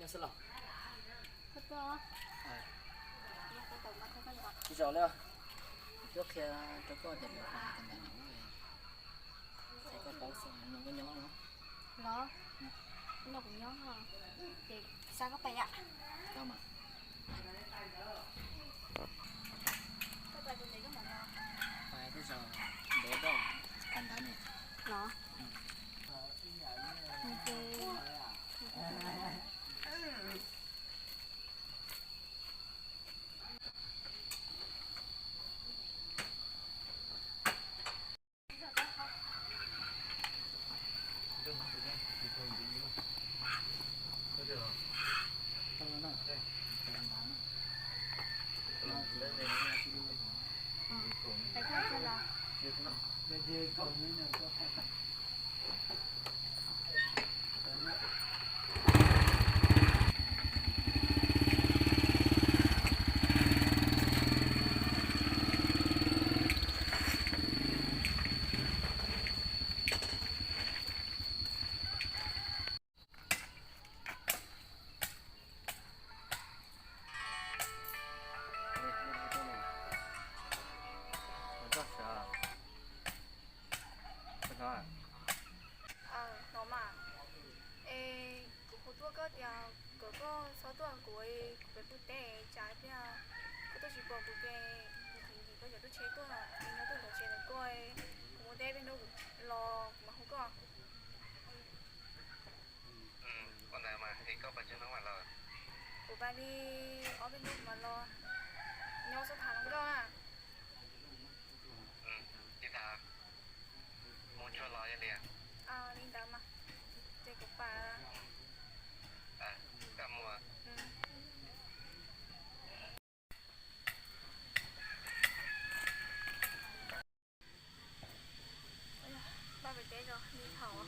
Xwb los. Tsis zaum li, kuv twb qhia rau koj tias pab kag ntawv no, es koj paub xwb, nrog koj nyob no. Los, nrog kuv nyob no, ces xa koj pais yam. Koj mas. Pais tej zaum ntev doj kag ntawv ne. Los. Hnov mas, es kuv hu tuaj koj tias kom koj txhob tuaj kuv, kuv pem pub teb tsam tias koj tuaj tsis pom kuv ces kuv thim nkim koj cov tub tsheb tuaj, kuv nyob tuaj ntawm tsev ntawm koj, kuv mus teb peb hnub kuv los kuv mam hu koj. Ua ntawd mas es koj pais tsawg hnub mam los? Kuv pais li ob peb hnub kuv mam los. Nyob xub tham hluas nkauj na. Tsis tham, mus tsuag los yog li. Li ntawd mas, ces kuv pais. Koj mus. Pab pem teb zoo li thaum